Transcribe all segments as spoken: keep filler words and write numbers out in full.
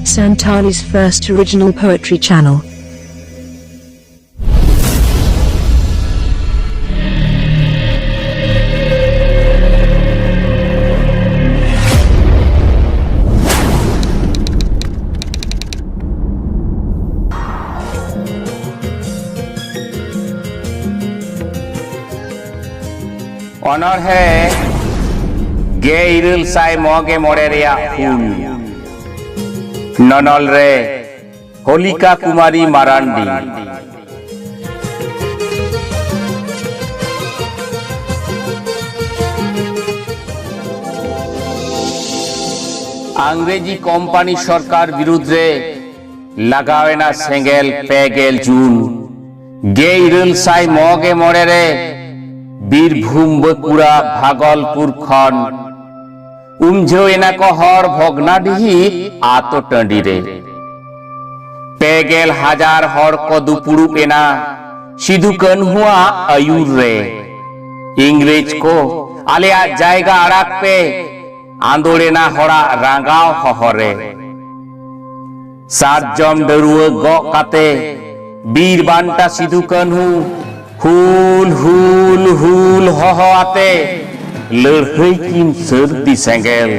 Santali's first original poetry channel. ᱚᱱᱚᱬᱦᱮ ᱜᱮᱞ ᱤᱨᱟᱹᱞ ᱥᱟᱭ ᱢᱚᱬᱮ ᱜᱮᱞ ᱢᱚᱬᱮ ᱨᱮᱭᱟᱜ ᱦᱩᱞ᱾ ᱱᱚᱱᱚᱞ ᱨᱮ ᱦᱚᱞᱤᱠᱟ ᱠᱩᱢᱟᱨᱤ ᱢᱟᱨᱟᱱᱰᱤ᱾ ᱟᱝᱨᱮᱡᱤ ᱠᱚᱢᱯᱟᱱᱤ ᱥᱚᱨᱠᱟᱨ ᱵᱤᱨᱩᱫᱷ ᱨᱮ ᱞᱟᱜᱟᱣᱮᱱᱟ ᱥᱮᱸᱜᱮᱞ ᱯᱮ ᱜᱮᱞ ᱡᱩᱱ ᱜᱮᱞ ᱤᱨᱟᱹᱞ ᱥᱟᱭ ᱢᱚᱬᱮ ᱜᱮᱞ ᱢᱚᱬᱮ ᱨᱮ ᱵᱤᱨᱵᱷᱩᱢ, ᱵᱟᱸᱠᱩᱲᱟ, ᱵᱷᱟᱜᱚᱞᱯᱩᱨ ᱠᱷᱚᱱ᱾ ᱩᱢᱡᱷᱟᱹᱣ ᱮᱱᱟ ᱠᱚ ᱦᱚᱲ ᱵᱷᱚᱜᱽᱱᱟᱰᱤᱦᱤ ᱟᱛᱳ ᱴᱟᱺᱰᱤ ᱨᱮ᱾ ᱯᱮ ᱜᱮᱞ ᱦᱟᱡᱟᱨ ᱦᱚᱲ ᱠᱚ ᱫᱩᱯᱩᱲᱩᱵ ᱮᱱᱟ ᱥᱤᱫᱩ ᱠᱟᱹᱱᱦᱩᱣᱟᱜ ᱟᱹᱭᱩᱨ ᱨᱮ᱾ ᱤᱝᱨᱮᱡᱽ ᱠᱚ ᱟᱞᱮᱭᱟᱜ ᱡᱟᱭᱜᱟ ᱟᱲᱟᱜ ᱯᱮ, ᱟᱸᱫᱳᱲ ᱮᱱᱟ ᱦᱚᱲᱟᱜ ᱨᱟᱸᱜᱟᱣ ᱦᱚᱦᱚ ᱨᱮ᱾ ᱥᱟᱨᱡᱚᱢ ᱰᱟᱹᱨᱩᱣᱟᱹ ᱜᱚᱜ ᱠᱟᱛᱮ ᱵᱤᱨ ᱵᱟᱱᱴᱟ ᱥᱤᱫᱩ ᱠᱟᱹᱱᱦᱩ ᱦᱩᱞ, ᱦᱩᱞ, ᱦᱩᱞ ᱦᱚᱦᱚ ᱟᱛᱮ ᱞᱟᱹᱲᱦᱟᱹᱭ ᱠᱤᱱ ᱥᱟᱹᱨᱫᱤ ᱥᱮᱸᱜᱮᱞ᱾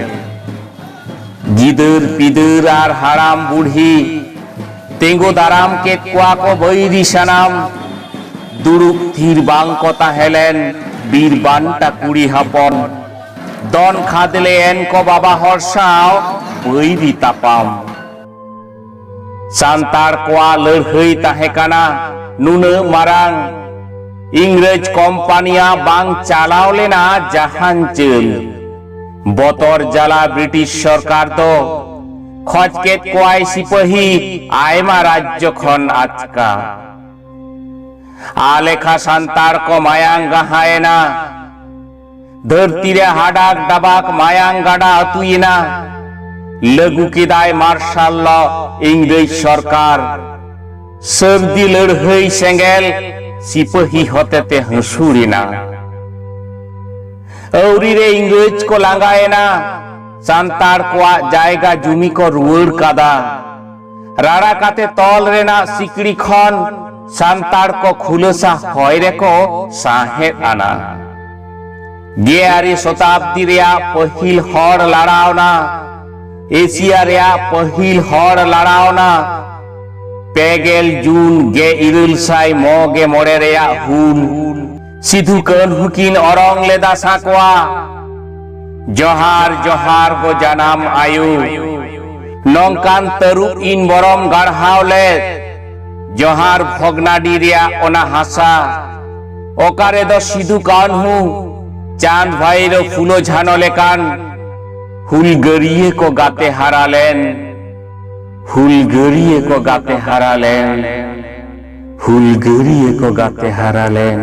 ᱜᱤᱫᱟᱹᱨ ᱯᱤᱫᱟᱹᱨ ᱟᱨ ᱦᱟᱲᱟᱢ ᱵᱩᱲᱦᱤ ᱛᱤᱸᱜᱩ ᱫᱟᱨᱟᱢ ᱠᱮᱫ ᱠᱚᱣᱟ ᱠᱚ ᱵᱟᱹᱭᱨᱤ ᱥᱟᱱᱟᱢ᱾ ᱫᱩᱲᱩᱵ ᱛᱷᱤᱨ ᱵᱟᱝ ᱠᱚ ᱛᱟᱦᱮᱸ ᱞᱮᱱ ᱵᱤᱨ ᱵᱟᱱᱴᱟ ᱠᱩᱲᱤ ᱦᱚᱯᱚᱱ, ᱫᱚᱱ ᱠᱷᱟᱫᱽᱞᱮ ᱮᱱ ᱠᱚ ᱵᱟᱵᱟ ᱦᱚᱲ ᱥᱟᱶ ᱵᱟᱹᱭᱨᱤ ᱛᱟᱯᱟᱢ᱾ ᱥᱟᱱᱛᱟᱲ ᱠᱚᱣᱟᱜ ᱞᱟᱹᱲᱦᱟᱹᱭ ᱛᱟᱦᱮᱸ ᱠᱟᱱᱟ ᱱᱩᱱᱟᱹᱜ ᱢᱟᱨᱟᱝ, ᱤᱝᱨᱮᱡᱽ ᱠᱚᱢᱯᱟᱱᱤᱭᱟᱜ ᱵᱟᱝ ᱪᱟᱞᱟᱣ ᱞᱮᱱᱟ ᱡᱟᱦᱟᱱ ᱪᱟᱹᱞ᱾ ᱵᱚᱛᱚᱨ ᱡᱟᱞᱟ ᱵᱨᱤᱴᱤᱥ ᱥᱚᱨᱠᱟᱨ ᱫᱚ ᱠᱷᱚᱡ ᱠᱮᱫ ᱠᱚᱣᱟᱭ ᱥᱤᱯᱟᱹᱦᱤ ᱟᱭᱢᱟ ᱨᱟᱡᱽᱡᱚ ᱠᱷᱚᱱ ᱟᱪᱠᱟ᱾ ᱟᱞᱮᱠᱷᱟ ᱥᱟᱱᱛᱟᱲ ᱠᱚ ᱢᱟᱭᱟᱝ ᱜᱟᱦᱟᱭᱮᱱᱟ᱾ ᱫᱷᱟᱹᱨᱛᱤ ᱨᱮ ᱦᱟᱰᱟᱠ ᱰᱟᱵᱟᱠ ᱢᱟᱭᱟᱝ ᱜᱟᱰᱟ ᱟᱹᱛᱩᱭᱮᱱᱟ᱾ ᱞᱟᱹᱜᱩ ᱠᱮᱫᱟᱭ ᱢᱟᱨᱥᱟᱞ ᱞᱚ ᱤᱝᱨᱮᱡᱽ ᱥᱚᱨᱠᱟᱨ᱾ ᱥᱟᱹᱨᱫᱤ ᱞᱟᱹᱲᱦᱟᱹᱭ ᱥᱮᱸᱜᱮᱞ ᱥᱤᱯᱟᱹᱦᱤ ᱦᱚᱛᱮᱛᱮ ᱦᱟᱹᱥᱩᱲᱮᱱᱟ᱾ ᱟᱹᱣᱨᱤ ᱨᱮ ᱤᱝᱨᱮᱡᱽ ᱠᱚ ᱞᱟᱸᱜᱟᱭᱮᱱᱟ᱾ ᱥᱟᱱᱛᱟᱲ ᱠᱚᱣᱟᱜ ᱡᱟᱭᱜᱟ ᱡᱩᱢᱤ ᱠᱚ ᱨᱩᱣᱟᱹᱲ ᱠᱟᱫᱟ᱾ ᱨᱟᱲᱟ ᱠᱟᱛᱮ ᱛᱚᱞ ᱨᱮᱱᱟᱜ ᱥᱤᱠᱲᱤ ᱠᱷᱚᱱ ᱥᱟᱱᱛᱟᱲ ᱠᱚ ᱠᱷᱩᱞᱟᱹᱥᱟ ᱦᱚᱭ ᱨᱮᱠᱚ ᱥᱟᱸᱦᱮᱫ ᱟᱱᱟ᱾ ᱜᱮᱞ ᱟᱨᱮ ᱥᱚᱛᱟᱵᱫᱤ ᱨᱮᱭᱟᱜ ᱯᱟᱹᱦᱤᱞ ᱦᱚᱲ ᱞᱟᱲᱟᱣᱱᱟ, ᱮᱥᱤᱭᱟ ᱨᱮᱭᱟᱜ ᱯᱟᱹᱦᱤᱞ ᱦᱚᱲ ᱞᱟᱲᱟᱣᱱᱟ᱾ ᱯᱮ ᱜᱮᱞ ᱡᱩᱱ ᱜᱮᱞ ᱤᱨᱟᱹᱞ ᱥᱟᱭ ᱢᱚᱬᱮ ᱜᱮ ᱢᱚᱬᱮ ᱨᱮᱭᱟᱜ ᱦᱩᱞ, ᱥᱤᱫᱷᱩ ᱠᱟᱹᱱᱦᱩ ᱠᱤᱱ ᱚᱨᱚᱝ ᱞᱮᱫᱟ ᱥᱟᱠᱣᱟ᱾ ᱡᱚᱦᱟᱨ ᱡᱚᱦᱟᱨ ᱜᱚ ᱡᱟᱱᱟᱢ ᱟᱭᱳ, ᱱᱚᱝᱠᱟᱱ ᱛᱟᱹᱨᱩᱵ ᱤᱧ ᱵᱚᱨᱚᱢ ᱜᱟᱲᱦᱟᱣ ᱞᱮᱫ᱾ ᱡᱚᱦᱟᱨ ᱵᱷᱚᱜᱽᱱᱟᱰᱤ ᱨᱮᱭᱟᱜ ᱚᱱᱟ ᱦᱟᱥᱟ, ᱚᱠᱟ ᱨᱮᱫᱚ ᱥᱤᱫᱷᱩ ᱠᱟᱹᱱᱦᱩ, ᱪᱟᱸᱫᱽ ᱵᱷᱟᱭᱨᱳ, ᱯᱷᱩᱞᱳ ᱡᱷᱟᱱᱚ ᱞᱮᱠᱟᱱ ᱦᱩᱞᱜᱟᱹᱨᱤᱭᱟᱹ ᱠᱚ ᱜᱟᱛᱮ ᱦᱟᱨᱟ ᱞᱮᱱ᱾ ᱦᱩᱞᱜᱟᱹᱨᱤᱭᱟᱹ ᱠᱚ ᱜᱟᱛᱮ ᱦᱟᱨᱟ ᱞᱮᱱ᱾ ᱦᱩᱞᱜᱟᱹᱨᱤᱭᱟᱹ ᱠᱚ ᱜᱟᱛᱮ ᱦᱟᱨᱟ ᱞᱮᱱ᱾